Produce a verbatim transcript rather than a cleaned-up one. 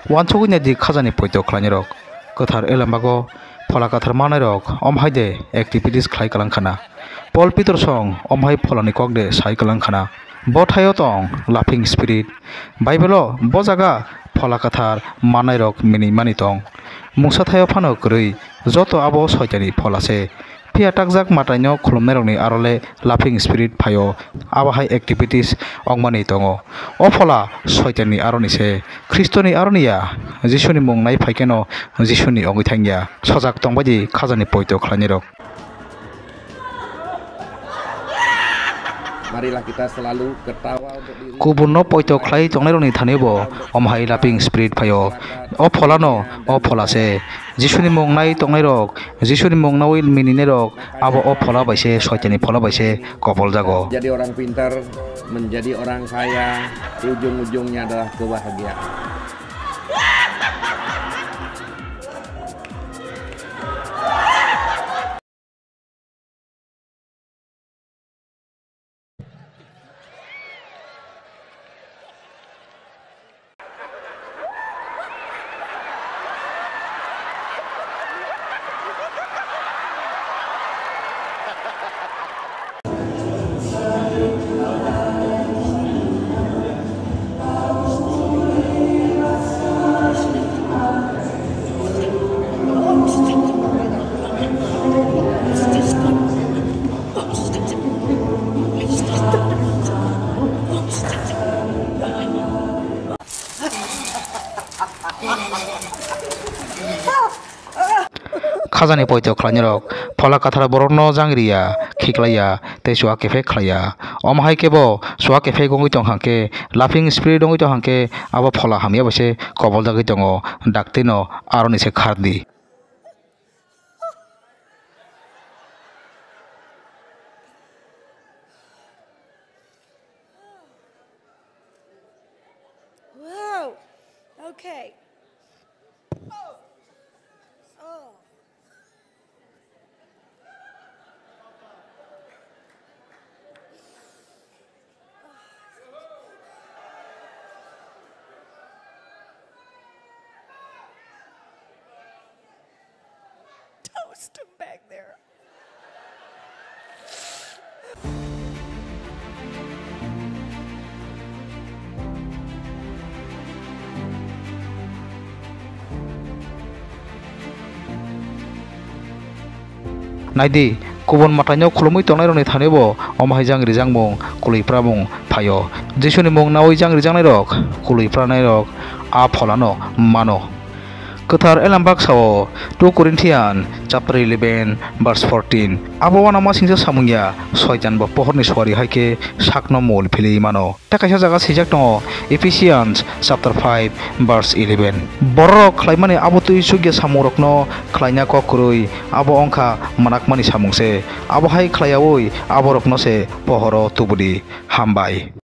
Uansugwi naidi khajani poito khlainairok. Kwthar elembago Phola Kwthar mannairok omo hai de activities khlai kwlang khana. Paul Peter song omo hai Pholani kok de sai kwlang khana. Bo thaio tong Laughing Spirit. Bible-o bo jaga Phola Kwthar mannairok minimani tong. Mungsa thaio phano kwrwi, joto abo Soitanni phola se. Phiya takjak Mataino khulumnairokni aro le Laughing Spirit phaio, abo hai activities wngmani tongo. O phola Soitanni aroni se, Khristoni aroni ya. Jisuni mung nai phai kheno Jisuni wngwi thangya. Sojak tongbaidi khajani poito khlainairok. Marilah kita selalu ketawa untuk diri. Kubunno poito khlai tongnairokni thani bo omo hai Laughing Spirit phaio. O pholano, o phola se. Jisuni mung nai tongnairok, Jisuni mung nawi mininairok, abo o phola bai se, Soitanni phola bai se koboljago. Jadi orang pintar, menjadi orang kaya, ujung-ujungnya adalah kebahagiaan. Khajani poito khlainairok Phola Kwthar borokno jangriya, khiklaiya tei chuak kephek khlaiya. Omo hai khe bo chuak kephek wngwi tong hang khe, Laughing Spirit wngwi tong hang khe, abo phola hamya bai se koboljagwi tongo, daktino aroni se khar di. Wow. Okay. Oh. Toast him back there. Naidi, kubun Mataino khulumwi tongnairokni thani bo omo hai jang rijakmung, kwlwi pramung phaio. Jisuni mung nawi jang rijaknairok, kwlwi pranairok a pholano mano. Kwthar Elembak sao, two Corinthian chapter eleven verse fourteen. Abo uanama singcha samung ya, Soitan bo pohorni suari hai khe sakno mol philwi mano. Tei kaisa jaga swijak tongo, Ephesians chapter five verse eleven. Bororok khlaimani abo twi chukya samungrokno khlaina kok kwrwi, abo wngkha mwnakmani samung se. Abo hai khlaiyaui aborokno se pohoro tubudi. Hambai.